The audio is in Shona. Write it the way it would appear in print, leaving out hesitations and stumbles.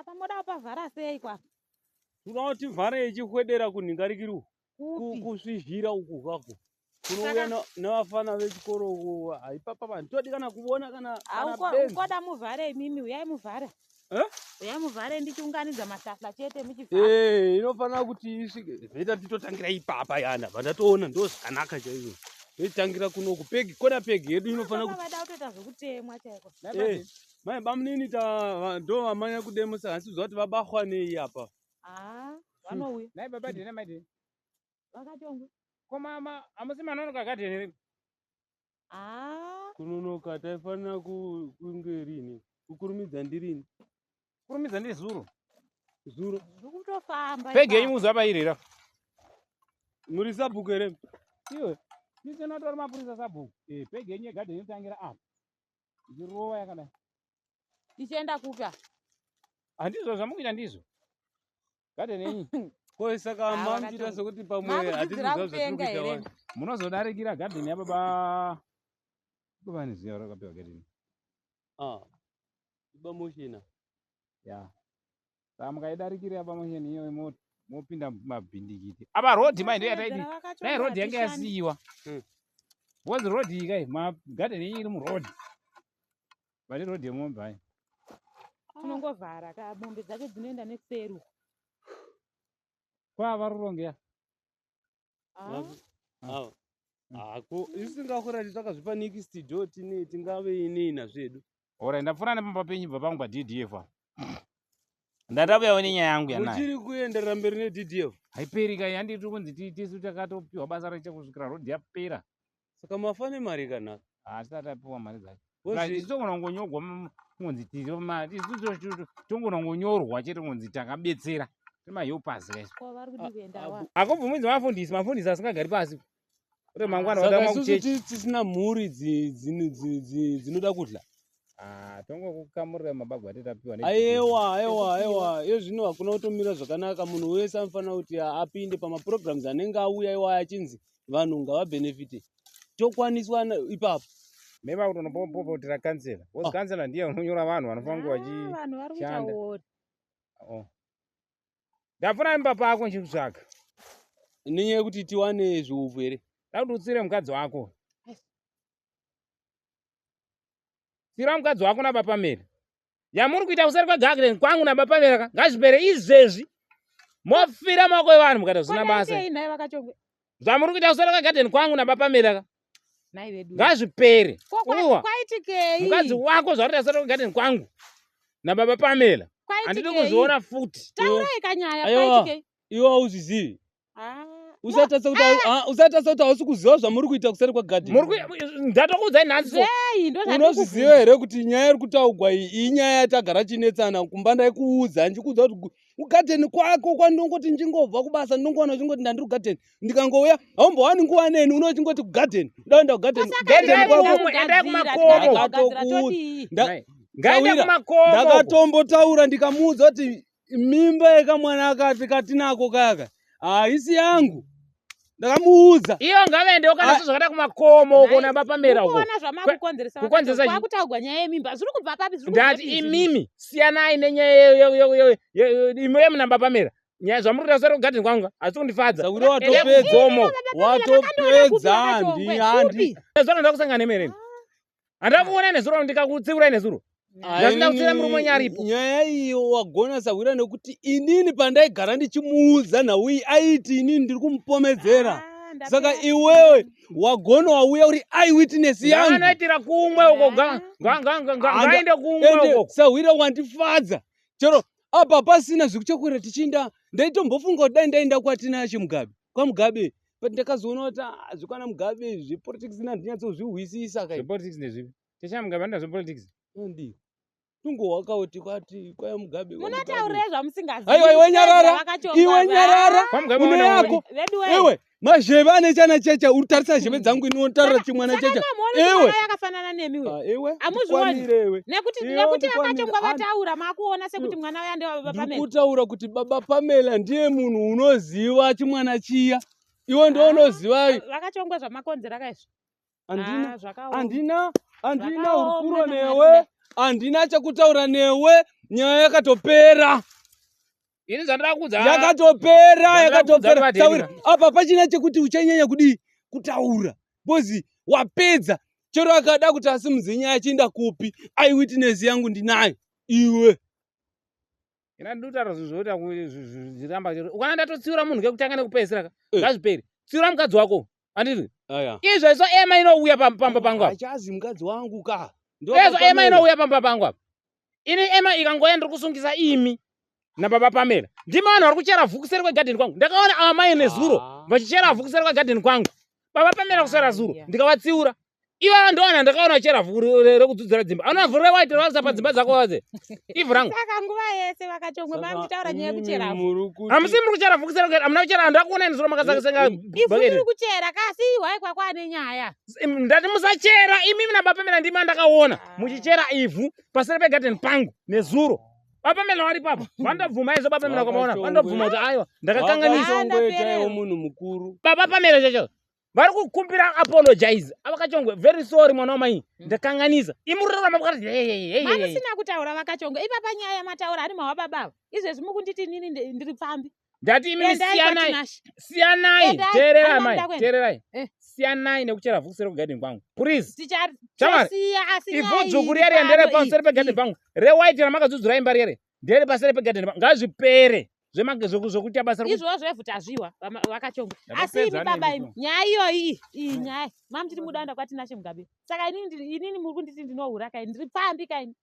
Apa moda kupavhara sei kwa? Toda kuti tivhare ichihwedera kunhingarikiri uku. Kupi? Kusvizhira uku kwako. Kunouya navafana vechikoro uku haipapa vanhu todi kana kuona kana kana benzi. Ukoda muvhare imimi uyai muvhare. Eh? Uyai muvhare ndichiunganidza mahlahla chete muchivhara. Eh, inofanira kuti isvike. Zvoita titotangira ipapa yana. Vandatoona ndo zvakanaka chaizvo. Toitangira kunoku pegi kona pegi yedu inofanira kuti vada kutoita zvekutemwa chaiko. Eh, mai bamunini ta ndo vamanya kudemusa asi kuziva kuti vabahwa nei apa. Ah, vanouya. Nai baba Dene mai Dene. Vakachongwe. Ko mama hamusi manonoka gadheni here? Ah, Kunonoka taifanira kunge rini. Kukurumidza ndirini. Kurumidza ndi zuro. Zuro. zviri kutofamba. Pegi yenyu ipapo. muzuva pairera. Muri sabhuku here? Iwe. Tise notori mapurisa sabhuku. Eh, pegi yenyu yegadheni inotangira apa. Ichirova yakadai. Ichienda kupi apa? Handizvo zvamukuita ndizvo. Gadheni yenyu. Ko saka Ah, mamuchiita vakatonga. sekuti pamwe hatisi Makudzidzira kuziva kupenga zvatiri kuita here? wani. Munozodarikira gadheni yababa. Baba ane ziya rakapiwa gadheni. Ah. Baba Moshina. Ya. Saka mukaidarikira yaba mosheni iyoyo mopinda mabhindikiti. Apa road mai ndiyo yataidi. Kutevedzera vakachongwe Dai road yange hatishandi. yasiyiwa. Because road iyi kai magadheni yenyu iri muroad. Vane road yemombe hai. Tinongovhara ka mombe dzacho dzinoenda nekuseri uko. Kwava rurongeya. Ah, Ava. Hako isingakurati takazvipa next door tine tingave inei nazvedu. Ora ndapfuura nepamba penyu bva pangu pa DDF apa. Ndandavuyawo nenyaya yangu yanayo. Muchiri kuenderera mberi neDDF. Haiperi kai handiti kunzi tisu takatopiwa basa reche kusvikira road yapera. Saka mafa nemari kanaka. Hatisati tapiwa mari dzacho. Wozi- Isu togona kungonyogwa kunzi tiri isu togona kungonyorwa chete kunzi takabetsera. Tiri mahelpers kaisu. ko vari kudi kuenda wa. Hakubvumidzwi mafundisi, mafundisi asingagari pasi. Uri mangwana Saka vada isusu kuchechi. tisina mhuri dzinoda kudla. Ah, tongokukamurira mabagwa atatapiwa ne Aiwa, aiwa, aiwa. Iye zvino hakuna kutomira zvakanaka. Munhu wese anofanira kuti apinde pamaprograms anenge auya iwaya achinzi vanhu ngavabhenefite. Tokwaniswa ipapo. Meva kutonopopotera kansela. Because Ah. kansela ndiye unonyora vanhu vanofanira kunge Ah, vachi vanhu vari kuita shanda. uori. Oh. Ndapfuura imba pako ndichikutsvaga. Nenyaya yekuti tiwane zviuvhu here? Ndakuti utsire mukadzi wako. Tsira mukadzi wako nababa Pamela. Yamuri kuita kuseri kwegarden kwangu nababa Pamela ka ngazvipere izvezvi. Mofira maoko evanhu mukaita zvisina basa. Kwadaitei nhai vakachongwe? Zvamuri kuita kuseri kwegarden kwangu nababa Pamela ka Nhai vedu. ngazvipere. Ko Uwa. kwaitikei? Mukadzi wako zvauri kuita kuseri kwegarden kwangu nababa Pamela. Handidi Kwaitikei? kuzviona futi. Taurai kanyaya Aiwa. kwaitikei? Iwe hauzvizivi. Ah, Usatarisa kuti usatarisa kuti hausi kuziva zvamuri kuita kuseri kwagadheni. Muri ndatokuudzai nhasi so. Zvei ndo Unozviziva here kuti nyaya iri kutaugwa iyi inyaya yatagara chinetsana kumba ndaikuudza ndichikuudza kuti kugadheni kwako kwandongoti ndingobva kubasa ndinongowana uchingoti ndandiri kugadheni ndikangouya haumbowani nguva neni unochingoti kugadheni ndaenda kugadheni gadheni Endai kwako kumwe, endai kumakomo. Ndakatokuudza. Ngaende Sawira, kumakomo. ndakatombotaura ndikamuudza kuti mimba yekamwana akati katinako kaka haisi yangu ndakamuudza Iyo ngavaendewo kana Ah. zvinhu zvakaita kumakomo uko Nhai, nababa Pamela uko. Kuona zvamakukonzeresa Kukonzeresa chii? kwakutaugwa nyaya yemimba zviri kubva papi zviri kubva Ndati papi izvi? imimi siyanai nenyaya imi yemunamba Pamela. Nyaya zvamuri kuita kuseri kugadheni kwangu hazvisi kundifadza. Sawira Endai watopedza kugomo. watopedza Vakachongwe, handi handi kupi? Nezuro ndakusangana nemereni. Handakuona nezuro ndikakutsiurai nezuro. Ndasina kutsiura murume wenyu aripo. Nyaya iyo wagona Sawira nekuti inini pandaigara ndichimuudza nhau iyi aiti inini ndiri kumupomedzera. Ah, ndapera. Saka iwewe wagona wauya uri eyewitness yangu. Nganoitira kumwe uko ngaende kumwe Ende uko. Sawira wandifadza. Chero apa pasina zvekuchekwera tichinda ndaitombofunga kuti dai ndaenda kwaTinashe Mugabe. KwaMugabe. But ndakazoona kuti ah, zvekwana Mugabe zvepolitics ndinyatsozvihwisisa kai. Zvepolitics ndezvipi? Tesha Mugabe anoita zvepolitics. Ndi. Tungohwakaoti kwati kwaya Mugabe. kwaMugabe. Munotaurira zvamusingazivi. Aiwa, iwe nyarara. Vakachongwa Iwe nyarara. KwaMugabe Une vanoona yako. Vedu we. Iwe mazheve ane chana checha uri tarisa zheve dzangu ini unotarira chimwana Saka checha. mamuona kuti Iwe. mwana yakafanana nemi we. Ah, Iwe. Hamuzvioni? ndikwanire iwe. Nekuti Iwe nekuti ndikwanire. vakachongwa vataura makuona sekuti mwana uya ndewa baba Ndiri Pamela. kutaura kuti baba Pamela ndiye munhu unoziva chimwana chiya. Iwe ndo Ah, unoziva. Vakachongwa zvamakonzera kaizvo. Handina Ah, zvakaoma. handina handina Zvakaoma hurukuro namwari newe. Handina chekutaura newe. Nyaya yakatopera. Ini zvandada kuudza. Yakatopera, Zvandada yakatopera. kuudza Sawira, apa pachina chekuti uchanyanya kudii kutaura. Because wapedza. Chero akada kuti asimudze nyaya achienda kupi, eyewitness yangu ndinayo. Iwe. Ina ndikutaura zvinhu zvoita zviramba. Ukana ndatotsiura munhu kekutanga nekupedzisira ka. Eh. Ngazvipere. Tsiura mukadzi wako. Handiti? Aya. Izvezvo ema inouya pamba pangu apa. Achazi mukadzi wangu ka. Izvo ema inouya pamba pangu apa. Ini ema ikangoya ndiri kusungisa imi nababa Pamela. Ndimi vanhu vari kuchera vhu kuseri kwegadheni kwangu. Ndakaona ava mai nezuro Ah. vachichera vhu kuseri kwegadheni kwangu. Baba Pamela kuswera zuro Ah, yeah. ndikavatsiura. Ivava ndowana ndakaona vachera vhu rekudzudzira dzimba. Anoona vhu rewaiti ravanisa padzimba dzako vadze. Ivhu rangu. Saka nguva yese vakachongwe mamutaura nyaya yekuchera vhu. Hamusi muri kuchera vhu kuseri kwegadheni. Hamuna kuchera ndakuona nezuro makasenga Ivhu bhaketi. riri kuchera kasi hwai kwakwane nyaya. Ndati musachera imimi nababa Pamela ndimi andakaona Ah. muchichera ivhu paseri pegadheni pangu nezuro. Baba Pamela vari papo vandobvuma izvo baba Pamela kwamaona vandobvuma kuti aiwa ndakakanganisa. Ah, ndapererwa. munhu mukuru. Baba Pamela chacho vari kukumbira apologize avakachongwe very sorry mwana wamai ndakanganisa imurorama mukati hey, hey, hey, hey. Mamusina kutaura vakachongwe. Ipapa nyaya yamataura ani mawa baba. Izvezvi mukunditi inini ndiri pfambi. Ndati imimi Endai siyanai kwaTinashe. siyanai Endai, teererai hama mai muda kuenda. teererai Eh. Siyanai nekuchera vhu kuseri kwegadheni kwangu please. Shamwari, Tichasiya asi ivhu nyaya dzvuku iri riya riya ndere pano pamuseri iyi. pegadheni pangu rewaiti ramakadzudzura imba riyere ndere paseri pegadheni pangu ngazvipere zvekuita basa Izvozvo zvevhu tazviwa vakachongwe. Asi Ndakapedza imi baba nemi imi so. nyaya iyoyi iyi nyaya mamuchiti muda kuenda kwaTinashe Mugabe. Saka inini muri kunditi ndinohura kaini ndiri pfambi kaini.